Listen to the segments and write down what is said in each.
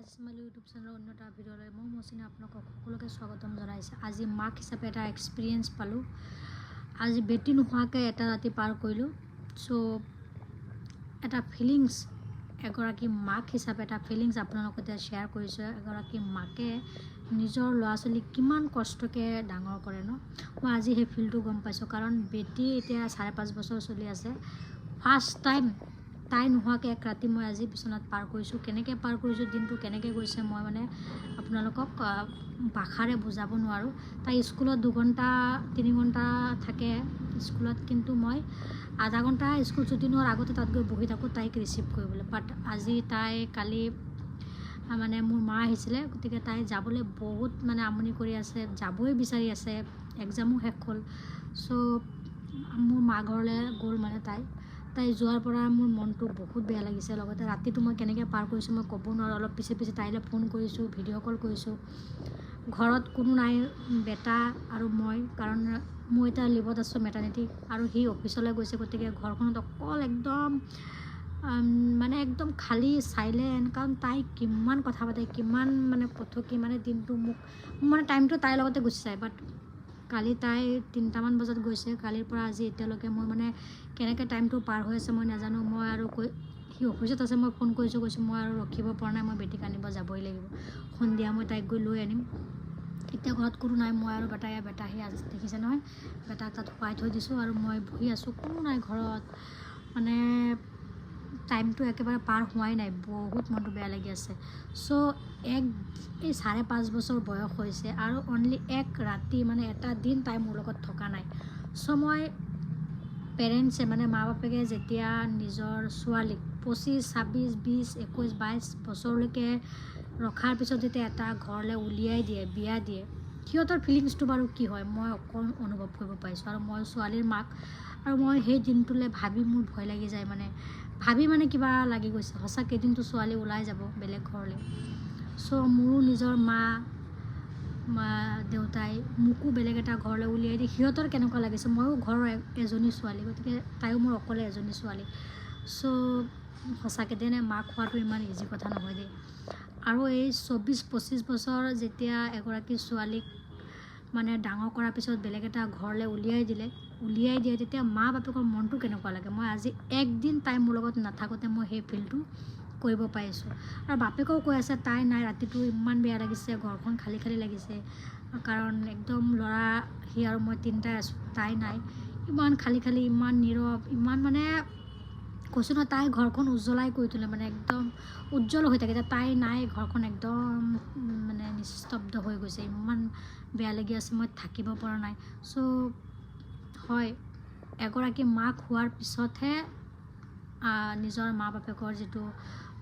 Ismail YouTube চেনেলৰ অন্য এটা ভিডিঅ'লৈ মই মচিনে আপোনালোকক সকলোকে স্বাগতম জনাইছোঁ। আজি মাক হিচাপে এটা এক্সপিৰিয়েঞ্চ পালোঁ। আজি বেটি নোহোৱাকৈ এটা ৰাতি পাৰ কৰিলোঁ। চ' এটা ফিলিংছ, এগৰাকী মাক হিচাপে এটা ফিলিংছ আপোনালোকৰ এতিয়া শ্বেয়াৰ কৰিছোঁ। এগৰাকী মাকে নিজৰ ল'ৰা ছোৱালীক কিমান কষ্টকৈ ডাঙৰ কৰে ন, মই আজি সেই ফিলটো গম পাইছোঁ। কাৰণ বেটি এতিয়া 5.5 বছৰ চলি আছে। ফাৰ্ষ্ট টাইম তাই নোহোৱাকৈ এক ৰাতি মই আজি বিচনাত পাৰ কৰিছোঁ। কেনেকৈ পাৰ কৰিছোঁ, দিনটো কেনেকৈ গৈছে, মই মানে আপোনালোকক ভাষাৰে বুজাব নোৱাৰোঁ। তাই স্কুলত 2 ঘণ্টা 3 ঘণ্টা থাকে স্কুলত, কিন্তু মই আধা ঘণ্টা স্কুল ছুটি নোহোৱাৰ আগতে তাত গৈ বহি থাকোঁ তাইক ৰিচিভ কৰিবলৈ। বাট আজি তাই কালি মানে মোৰ মা আহিছিলে, গতিকে তাই যাবলৈ বহুত মানে আমনি কৰি আছে, যাবই বিচাৰি আছে। এক্সামো শেষ হ'ল। চ' মোৰ মা ঘৰলৈ গ'ল। মানে তাই তাই যোৱাৰ পৰা মোৰ মনটো বহুত বেয়া লাগিছে। লগতে ৰাতিটো মই কেনেকৈ পাৰ কৰিছোঁ, মই ক'ব নোৱাৰোঁ। অলপ পিছে পিছে তাইলৈ ফোন কৰিছোঁ, ভিডিঅ' কল কৰিছোঁ। ঘৰত কোনো নাই, বেটা আৰু মই, কাৰণ মই এতিয়া লিভত আছোঁ মেটাৰ্নিটি আৰু সি অফিচলৈ গৈছে। গতিকে ঘৰখনত অকল একদম মানে একদম খালী, চাইলেণ্ট। কাৰণ তাই কিমান কথা পাতে, কিমান মানে কথকি, মানে দিনটো মোক মানে টাইমটো তাইৰ লগতে গুচি যায়। বাট কালি তাই 3টামান বজাত গৈছে। কালিৰ পৰা আজি এতিয়ালৈকে মই মানে কেনেকৈ টাইমটো পাৰ হৈ আছে, মই নাজানো। মই আৰু কৈ সি অফিচত আছে, মই ফোন কৰিছোঁ, কৈছোঁ মই আৰু ৰখিব পৰা নাই, মই বেটিক আনিব যাবই লাগিব। সন্ধিয়া মই তাইক গৈ লৈ আনিম। এতিয়া ঘৰত কোনো নাই, মই আৰু বেটাই। বেটা সি আজি দেখিছে নহয়, বেটাক তাত শুৱাই থৈ দিছোঁ আৰু মই বহি আছোঁ। কোনো নাই ঘৰত, মানে টাইমটো একেবাৰে পাৰ হোৱাই নাই। বহুত মনটো বেয়া লাগি আছে। চ' এই 5.5 বছৰ বয়স হৈছে আৰু অনলি এক ৰাতি, মানে এটা দিন তাই মোৰ লগত থকা নাই। চ' মই পেৰেণ্টছে, মানে মা বাপেকে যেতিয়া নিজৰ ছোৱালীক 25, 26, 20, 21, 22 বছৰলৈকে ৰখাৰ পিছত যেতিয়া এটা ঘৰলৈ উলিয়াই দিয়ে, বিয়া দিয়ে, সিহঁতৰ ফিলিংছটো বাৰু কি হয়, মই অকণ অনুভৱ কৰিব পাৰিছোঁ। আৰু মই ছোৱালীৰ মাক আৰু মই সেই দিনটোলৈ ভাবি মোৰ ভয় লাগি যায়। মানে ভাবি মানে কিবা লাগি গৈছে সঁচাকৈ। এদিনটো ছোৱালী ওলাই যাব বেলেগ ঘৰলৈ। চ' মোৰো নিজৰ মা মা দেউতাই মোকো বেলেগ এটা ঘৰলৈ উলিয়াই দি সিহঁতৰ কেনেকুৱা লাগিছে। ময়ো ঘৰৰ এজনী ছোৱালী, গতিকে তাইও মোৰ অকলে এজনী ছোৱালী। চ' সঁচাকৈ দেই, মাক হোৱাটো ইমান ইজি কথা নহয় দেই। আৰু এই 24, 25 বছৰ যেতিয়া এগৰাকী ছোৱালীক মানে ডাঙৰ কৰাৰ পিছত বেলেগ এটা ঘৰলৈ উলিয়াই দিলে, উলিয়াই দিয়ে, তেতিয়া মা বাপেকৰ মনটো কেনেকুৱা লাগে, মই আজি একদিন তাই মোৰ লগত নাথাকোঁতে মই সেই ফিলটো কৰিব পাৰিছোঁ। আৰু বাপেকেও কৈ আছে, তাই নাই, ৰাতিটো ইমান বেয়া লাগিছে, ঘৰখন খালী খালী লাগিছে। কাৰণ একদম ল'ৰা, সি আৰু মই তিনিটাই আছোঁ, তাই নাই, ইমান খালী খালী, ইমান নীৰৱ, ইমান মানে কৈছোঁ নহয়, তাই ঘৰখন উজ্বলাই কৰি তোলে, মানে একদম উজ্জ্বল হৈ থাকে। এতিয়া তাই নাই, ঘৰখন একদম মানে নিস্তব্ধ হৈ গৈছে। ইমান বেয়া লাগি আছে, মই থাকিব পৰা নাই। চ' হয়, এগৰাকী মাক হোৱাৰ পিছতহে নিজৰ মা বাপেকৰ যিটো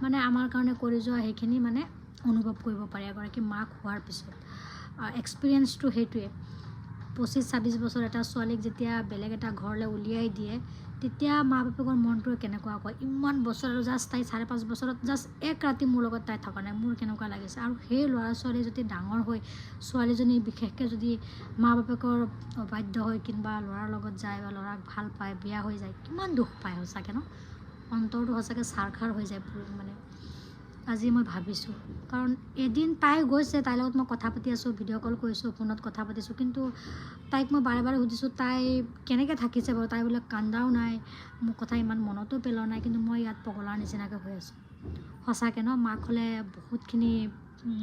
মানে আমাৰ কাৰণে কৰি যোৱা, সেইখিনি মানে অনুভৱ কৰিব পাৰে এগৰাকী মাক হোৱাৰ পিছত। এক্সপিৰিয়েঞ্চটো সেইটোৱে। 25, 26 বছৰ এটা ছোৱালীক যেতিয়া বেলেগ এটা ঘৰলৈ উলিয়াই দিয়ে, তেতিয়া মা বাপেকৰ মনটো কেনেকুৱা কয়। ইমান বছৰ আৰু জাষ্ট তাই 5.5 বছৰত জাষ্ট এক ৰাতি মোৰ লগত তাই থকা নাই, মোৰ কেনেকুৱা লাগিছে। আৰু সেই ল'ৰা ছোৱালী যদি ডাঙৰ হৈ, ছোৱালীজনী বিশেষকৈ যদি মা বাপেকৰ অবাধ্য হৈ কিনোবা ল'ৰাৰ লগত যায় বা ল'ৰাক ভাল পায়, বিয়া হৈ যায়, কিমান দুখ পায় সঁচাকৈ ন। অন্তৰটো সঁচাকৈ ছাৰখাৰ হৈ যায়। মানে আজি মই ভাবিছোঁ, কাৰণ এদিন তাই গৈছে, তাইৰ লগত মই কথা পাতি আছোঁ, ভিডিঅ' কল কৰিছোঁ, ফোনত কথা পাতিছোঁ। কিন্তু তাইক মই বাৰে বাৰে সুধিছোঁ, তাই কেনেকৈ থাকিছে বাৰু। তাই বোলে কান্দাও নাই, মোৰ কথা ইমান মনতো পেলোৱা নাই, কিন্তু মই ইয়াত পগলাৰ নিচিনাকৈ হৈ আছোঁ। সঁচাকৈ ন, মাক হ'লে বহুতখিনি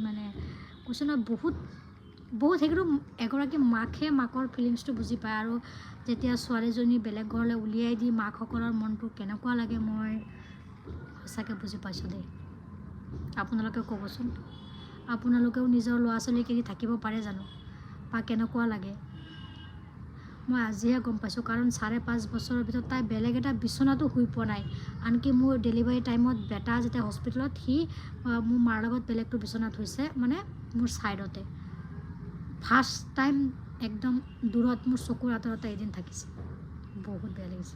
মানে কৈছোঁ নহয়, বহুত বহুত সেইটো এগৰাকী মাকহে মাকৰ ফিলিংছটো বুজি পায়। আৰু যেতিয়া ছোৱালীজনী বেলেগ ঘৰলৈ উলিয়াই দি মাকসকলৰ মনটো কেনেকুৱা লাগে, মই সঁচাকৈ বুজি পাইছোঁ দেই। আপোনালোকে ক'বচোন, আপোনালোকেও নিজৰ ল'ৰা ছোৱালীক এৰি থাকিব পাৰে জানো বা কেনেকুৱা লাগে? মই আজিহে গম পাইছোঁ। কাৰণ 5.5 বছৰৰ ভিতৰত তাই বেলেগ এটা বিচনাতো শুই পোৱা নাই। আনকি মোৰ ডেলিভাৰী টাইমত বেটা যেতিয়া হস্পিটেলত, সি মোৰ মাৰ লগত বেলেগটো বিচনাত শুইছে, মানে মোৰ ছাইডতে। ফাৰ্ষ্ট টাইম একদম দূৰত, মোৰ চকুৰ আঁতৰতে এদিন থাকিছে। বহুত বেয়া লাগিছে।